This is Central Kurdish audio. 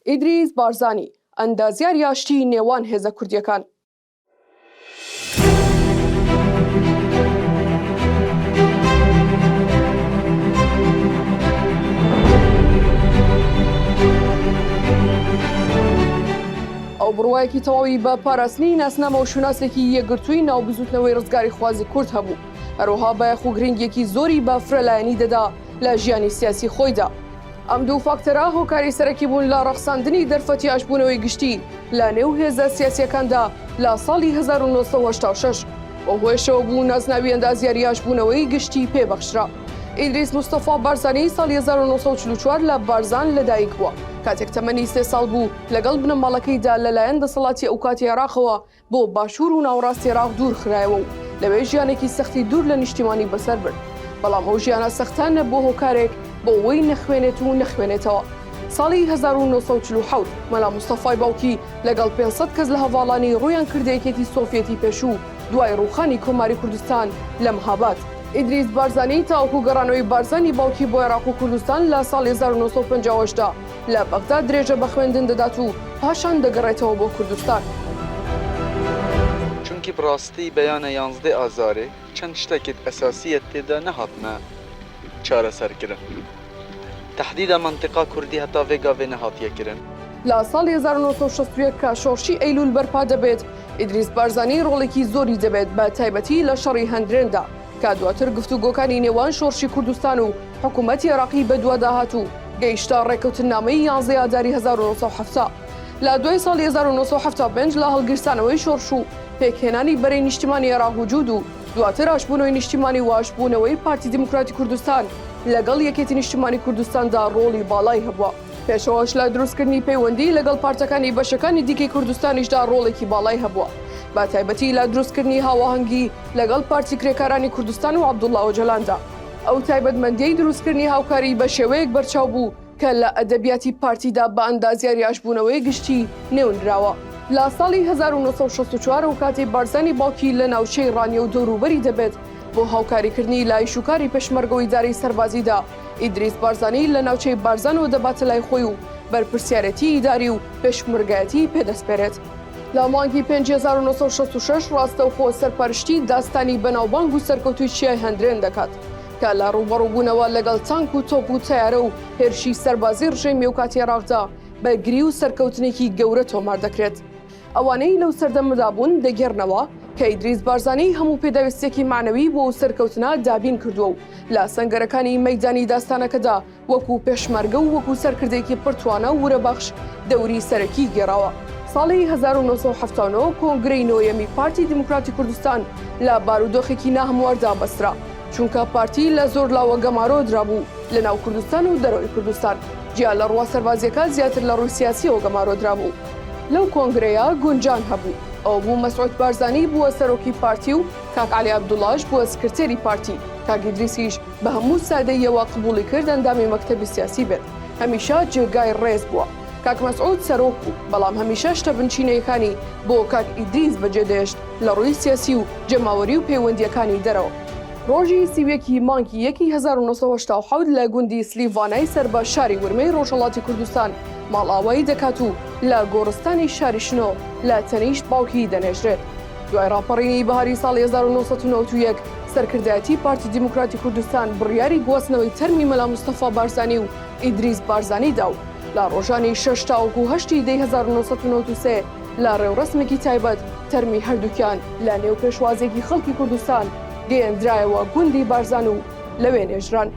ئیدریس بارزانی، ئەندازیاری ئاشتی نێوان هێزە کوردییەکان. ئەو بڕوایەکی تەواوی بە پاراستنی ناسنامە و شوناسێکی یەکگرتووی ناو بزووتنەوەی ڕزگاریخوازی کورد هەبوو، هەروەها بایەخ و گرنگییەکی زۆری بە فرەلایەنی دەدا لە ژیانی سیاسی خۆیدا. ئەم دوو فاکتەرە هۆکاری سەرەکی بوون لە ڕەخساندنی دەرفەتی ئاشبوونەوەی گشتی لە نێو هێزە سیاسییەکاندا لە ساڵی 1986. بەو هۆیەشەوە بوو نازناوی ئەندازیاری ئاشبوونەوەی گشتی پێ بەخشرا. ئیدریس مستەفا بارزانی ساڵی 1944 لە بارزان لەدایک بووە. کاتێک تەمەنی سێ ساڵ بوو لەگەڵ بنەماڵەکەیدا لەلایەن دەسەڵاتی ئەوکاتی عێراقەوە بۆ باشوور و ناوەڕاستی عێراق دوور خرایەوە و لەوێ ژیانێکی سەختی دوور لە نیشتیمانی بەسەر برد. بەڵام ئەو ژیانە سەختە نەبووە هۆکارێک بۆ ئەوەی نەخوێنێت و نەخوێنێتەوە. ساڵی 1947 مەلا مستەفای باوکی لەگەڵ 500 کەس لە هەڤاڵانی ڕوویان کردە یەکێتی سۆڤیەتی پێشوو دوای ڕووخانی کۆماری کوردستان لە مهاباد. ئیدریس بارزانی تاوەکو گەڕانەوەی بارزانی باوکی بۆ عێراق و کوردستان لە ساڵی 1958 دا لە بەغدا درێژە بە خوێندن دەدات و پاشان دەگەڕێتەوە بۆ کوردستان. چونکی بڕاستی بەیانە یانزدەی ئازارێ چەند شتەکێت ئەساسیەت تێدا نەهاتنە چارەسەر کرن. تەحدیدا مەنتیقا کوردی هەتا ڤێ گاڤێ نەهاتیە کرن. لە ساڵی 1961 کە شۆڕشی ئەیلوول بەرپا دەبێت، ئیدریس بارزانی ڕۆڵێکی زۆری دەبێت بە تایبەتی لە شەڕی هەندرێندا کە دواتر گفتوگۆکانی نێوان شۆڕشی کوردستان و حکوومەتی عێراقی بەدوادا هات و گەیشتە ڕێککەوتننامەی یانزەی ئاداری 1970. لە دوای ساڵی 1975 لە هەڵگیرسانەوەی شۆڕش و پێکهێنانی بەرەی نیشتیمانی عێراق وجود و دواتر ئاشبوونەوەی نیشتیمانی و ئاشبوونەوەی پارتی دیموکراتی کوردستان لەگەڵ یەکێتی نیشتیمانی کوردستاندا ڕۆڵی باڵای هەبووە. پێشەواش لە دروستکردنی پەیوەندی لەگەڵ پارتەکانی بەشەکانی دیکەی کوردستانیشدا ڕۆڵێکی باڵای هەبووە، بە تایبەتی لە دروستکردنی هاواهەنگی لەگەڵ پارتی کرێکارانی کوردستان و عەبدوڵڵا ئۆجەلاندا. ئەو تایبەتمەندییەی دروستکردنی هاوکاری بە شێوەیەک بەرچاو بوو کە لە ئەدەبیاتی پارتیدا بە ئەندازیاری ئاشبوونەوەی گشتی نێونراوە. لە ساڵی 1964 ئەو کاتەی بارزانی باوکی لە ناوچەی ڕانیە و دەوروبەری دەبێت بۆ هاوکاریکردنی لە ئیشوکاری پێشمەرگە و ئیدارەی سەربازیدا، ئیدریس بارزانی لە ناوچەی بارزانەوە دەباتە لای خۆی و بەرپرسیارێتی ئیداری و پێشمەرگایەتی پێدەسپێرێت. لە مانگی پێنجی 1966 ڕاستەوخۆ سەرپەرشتی داستانی بەناوبانگ و سەرکەوتووی چیای هەندرێن دەکات کە لە ڕووبەڕووبوونەوە لەگەڵ تانک و تۆپ و تەیارە و هێرشی سەربازی ڕژێمی ئەوکاتی عێراقدا بەرگری و سەرکەوتنێکی گەورە تۆمار دەکرێت. ئەوانەی لەو سەردەمەدا بوون دەگێڕنەوە کە ئیدریس بارزانی هەموو پێداویستییەکی مەعنەوی بۆ ئەو سەرکەوتنە دابین کردووە و لە سەنگەرەکانی مەیدانی داستانەکەدا وەکوو پێشمەرگە و وەکوو سەرکردەیەکی پڕتوانا و ورەبەخش دەوری سەرەکیی گێڕاوە. ساڵی 1979 کۆنگرەی نۆیەمی پارتی دیموکراتی کوردستان لە بارودۆخێکی ناهەمواردا بەسترا، چونکە پارتی لە زۆر لاوە گەمارۆ درابوو لە ناو کوردستان و دەرەوەی کوردستان، جیا لە ڕووە سەربازییەکە زیاتر لە ڕووی سیاسییەوە گەمارۆ درابوو. لەو کۆنگرەیە گونجان هەبوو، ئەوە بوو مەسعود بارزانی بووە سەرۆکی پارتی و کاک عەلی عەبدوڵاش بووە سکرتێری پارتی، کاک ئیدریسیش بە هەموو سادەییەوە قبوڵی کرد ئەندامی مەکتەبی سیاسی بێت، هەمیشە جێگای ڕێز بووە. کاک مەسعود سەرۆک بوو، بەڵام هەمیشە شتە بنچینەیەکانی بۆ کاک ئیدریس بەجێدەهێشت لە ڕووی سیاسی و جەماوەری و پەیوەندییەکانی دەرەوە. ڕۆژی 31 ی مانگی یەکی 1987 لە گوندی سلیڤانای سەر بە شاری ورمێی ڕۆژهەڵاتی کوردستان ماڵئاوایی دەکات و لە گۆڕستانی شاری شنۆ لە تەنیشت باوکی دەنێژرێت. دوای ڕاپەڕینی بەهاری ساڵی 1991 سەرکردایەتی پارتی دیموکراتی کوردستان بڕیاری گواستنەوەی تەرمی مەلا مستەفا بارزانی و ئیدریس بارزانی دا و لە ڕۆژانی شەش تاوەکو هەشتی دەی 1993 لە ڕێوڕەسمێکی تایبەت تەرمی هەردووکیان لە نێو پێشوازییەکی خەڵکی کوردستان گەیەندرایەوە گوندی بارزان و لەوێ نێژران.